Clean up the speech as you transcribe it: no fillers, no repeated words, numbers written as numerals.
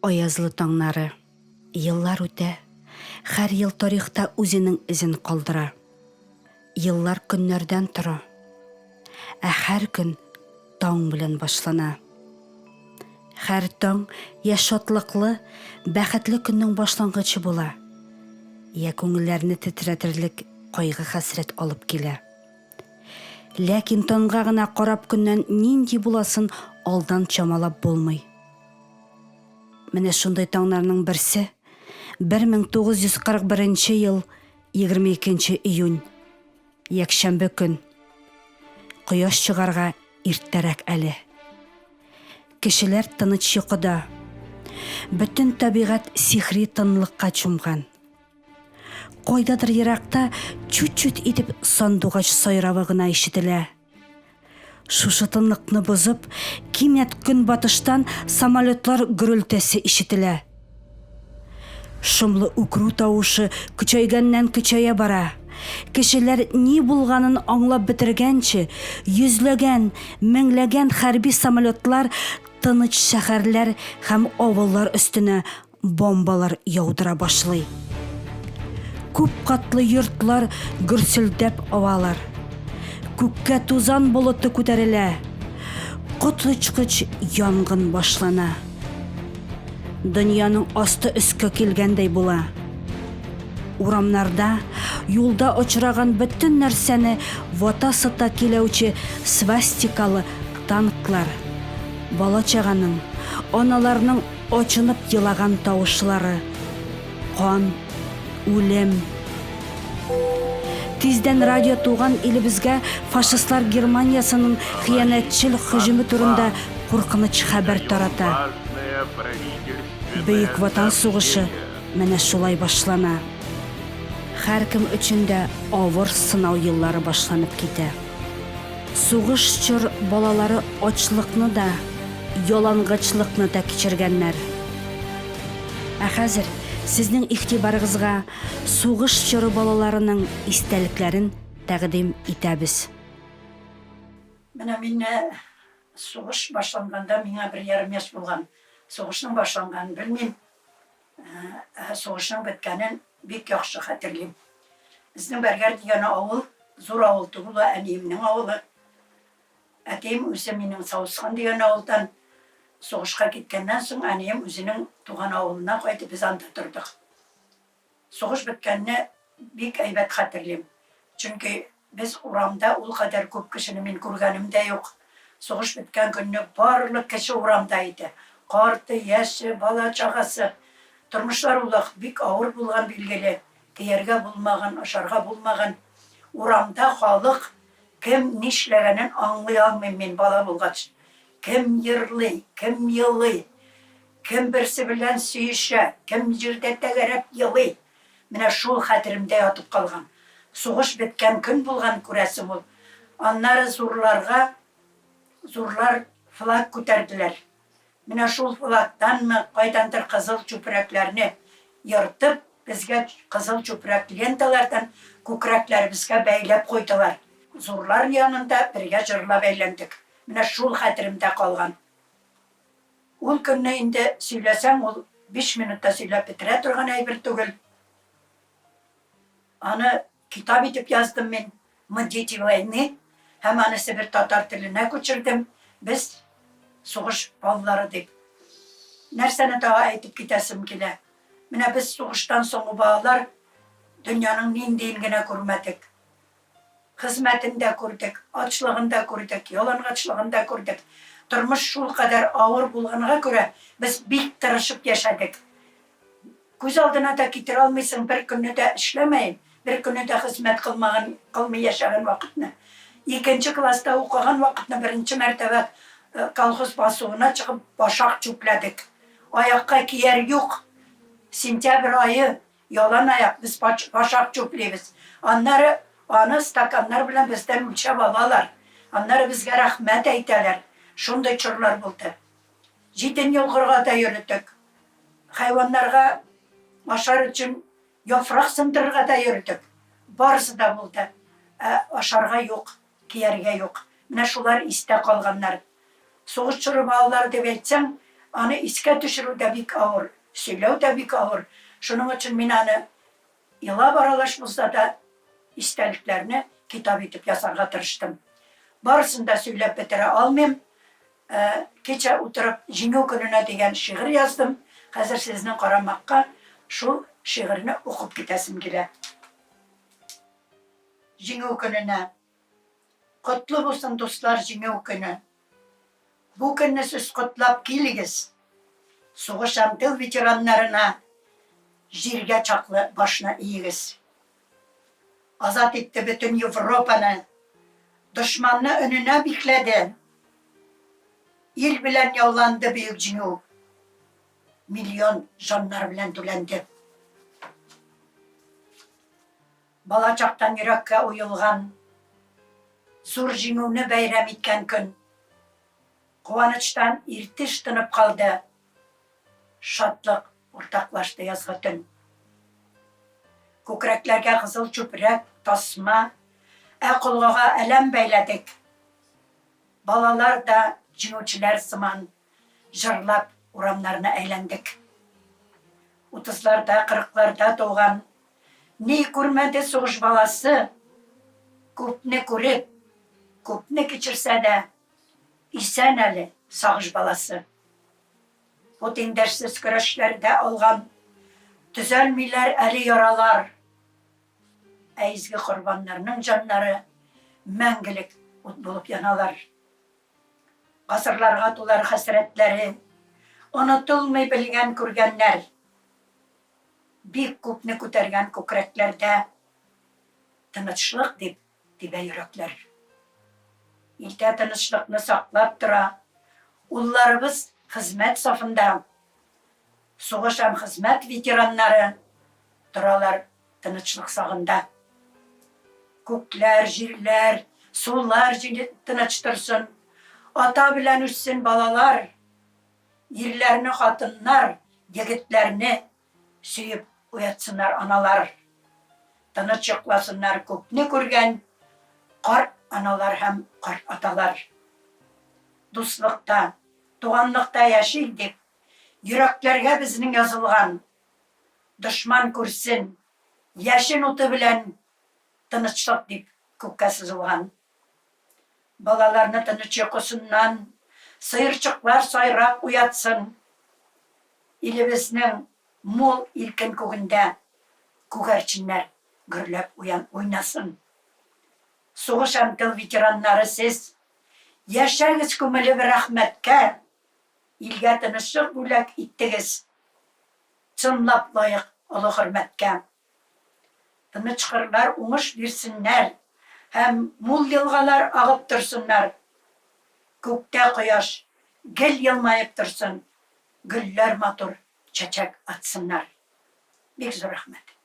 Аязлы таңнары. Еллар үтә. Һәр ел тарихта үзенең эзен калдыра. Еллар көннәрдән тора. Ә һәр көн таң белән башлана. Һәр таң я шатлыклы, бәхетле көннең башлангычы була, я күңелләрне тетрәтерлек кайгы-хәсрәт алып килә. Ләкин таңга гына карап көннән нинди буласын алдан чамалап булмый. Менә шундый таңнарның берсе, 1941 ел 22 июнь, якшәмбе көн. Кояш чыгарга иртәрәк әле. Кешеләр тыныч йокыда. Бөтен табигать сихри тынлыкка чумган. Кайдадыр еракта чүт-чүт итеп сандугач сайравы гына ишетелә. Шушы тынлыкны бозып, кинәт көнбатыштан самолетлар гөрелтесе ишетелә. Шомлы үкерү тавышы көчәйгәннән-көчәя бара. Кешеләр ни булганын аңлап бетергәнче, йөзләгән, меңләгән хәрби самолетлар тыныч шәһәрләр һәм авыллар өстенә бомбалар яудыра башлый. Күп катлы йортлар гөрселдәп авалар. Күккә тузан болыты күтәрелә. Коточкыч янгын башлана. Дөньяның асты өскә килгәндәй була. Урамнарда, юлда очраган бөтен нәрсәне вата-сыта киләүче свастикалы танклар, бала-чаганың, аналарның Ачынып елаган тавышлары. Кан. Үлем. Тиздән радио туган илебезгә фашистлар Германиясенең хыянәтчел һөҗүме турында куркыныч хәбәр тарата. Бөек Ватан сугышы менә шулай башлана. Һәркем өчен дә авыр сынау еллары башланып китә. Сугыш чор балалары ачлыкны да, ялангачлыкны да кичергәннәр. Ә хәзер сезнең игътибарыгызга сугыш чоры балаларының истәлекләрен тәкъдим итәбез. Менә мин сугыш башланганда миңа бер ярым яшь булган. Сугышның башланганын белмим. Ә сугышның беткәнен бик яхшы хәтерлим. Безнең Бәргәр дигән авыл, зур авыл түгел ул, әниемнең авылы. Әтием үзе минем Саусхан дигән авылдан. Сугышка киткәннән соң әнием үзенең туган авылына кайтып, без анда тордык. Сугыш беткәнне бик әйбәт хәтерлим. Чөнки без урамда ул кадәр күп кешене мин күргәнем дә юк. Сугыш беткән көнне барлык кеше урамда иде. Карты, яше, бала-чагасы. Тормышлар ул вакыт бик авыр булган, билгеле. Кияргә булмаган, ашарга булмаган. Урамда халык кем нишләгәнен аңлый алмыйм мин, бала булгач. Кем ерлый, кем елый. Кем берсе белән сөешә, кем җирдә тәгәрәп елый. Менә шул хәтеремдә ятып калган. Сугыш беткән көн булган, күрәсең ул. Аннары зурларга, зурлар флаг күтәрделәр. Менә шул флагтанмы, кайдандыр кызыл чүпрәкләрне ертып, безгә кызыл чүпрәк ленталардан күкрәкләребезгә бәйләп куйдылар. Зурлар янында бергә җырлап әйләндек. Менә шул хәтеремдә калган. Ул көнне инде сөйләсәң, ул биш минутта сөйләп бетерә торган әйбер түгел. Аны китап итеп яздым мин, Мы дети войны, һәм аны себер татар теленә күчердем, Без сугыш балалары дип. Нәрсәне тагы әйтеп китәсем килә? Менә без сугыштан соңгы балалар дөньяның ниндиен генә күрмәдек. Хезмәтен дә күрдек, ачлыгын да күрдек, ялангачлыгын да күрдек. Тормыш шулкадәр авыр булганга күрә, без бик тырышып яшәдек. Күз алдына да китерә алмыйсың бер көнне дә эшләмәен, бер көнне дә хезмәт кылмаган, кылмый яшәгән вакытны. Икенче класста укыган вакытны беренче мәртәбә колхоз басуына чыгып башак чүпләдек. Аякка кияр юк. Сентябрь ае, Ялан аяк без башак чүплибез. Аннары аны стаканнар белән бездән үлчәп алалар. Аннары безгә рәхмәт әйтәләр. Шундый чорлар булды. Җитен йолкырга да йөредек. Хайваннарга ашар өчен яфрак сындырырга да йөрдек. Барысы да булды. Ә ашарга юк, кияргә юк. Менә шулар истә калганнар. Сугыш чоры балалары дип әйтсәң, Аны искә төшерү дә бик авыр, сөйләү дә бик авыр. Шуның өчен мин аны елап аралаш булса да истәлекләрне китап итеп язарга тырыштым. Барысын да сөйләп бетерә алмыйм. Кичә утырып Җиңү көненә дигән шигырь яздым. Хәзер сезнең карамакка шул шигырьне укып китәсем килә. Җиңү көненә. Котлы булсын, дуслар, Җиңү көне! Бу көнне сез котлап килегез. Сугыш һәм тыл ветераннарына җиргә чаклы башны иегез. Азат итте бөтен Европаны, дошманны өненә бикләде. Ил белән яуланды Бөек Җиңү, миллион җаннар белән түләнде. Балачактан йөрәккә уелган Зур Җиңүне бәйрәм иткән көн. Куанычтан Иртеш тынып калды, Шатлык уртаклашты язгы төн. Күкрәкләргә кызыл чүпрәк, тасма, Ә колгага әләм бәйләдек. Балалар да җиңүчеләр сыман Җырлап урамнарны әйләндек. Утызларда, кырыкларда туган Ни күрмәде сугыш баласы, Күпне күреп, күпне кичерсә дә, Исән әле сагыш баласы. Бу тиңдәшсез көрәшләрдә алган Төзәлмиләр әле яралар. Ә изге корбаннарның җаннары Мәңгелек ут булып яналар. Гасырларга тулар хәсрәтләре, Онытылмый белгән-күргәннәр. Бик күпне күтәргән күкрәкләрдә Тынычлык дип тибә йөрәкләр. Илдә тынычлыкны саклап тора Улларыбыз хезмәт сафында. Сугыш һәм хезмәт ветераннары Торалар тынычлык сагында. Күкләр, җирләр, сулар тыныч торсын, Ата белән үссен балалар. Ирләрне хатыннар, егетләрне сөеп уятсыннар аналар. Тыныч йокласыннар күпне күргән карт аналар һәм карт аталар. Дуслыкта, туганлыкта яшик дип, йөрәкләргә безнең язылган. Дошман күрсен, яшен уты белән тынычлык дип күккә сызылган. Балаларны тыныч йокысыннан сыерчыклар сайрап уятсын. Илебезнең мул иркен күгендә күгәрченнәр гөрләп уйнасын. Сугыш һәм тыл ветераннары сез, яшәгез күмелеп рәхмәткә, илгә тынычлык бүләк иттегез, чынлап лаек олы хөрмәткә. Тыныч кырлар уңыш бирсеннәр һәм мул елгалар агып торсыннар. Күктә кояш гел елмаеп торсын, гөлләр матур чәчәк атсыннар. Бик зур рәхмәт.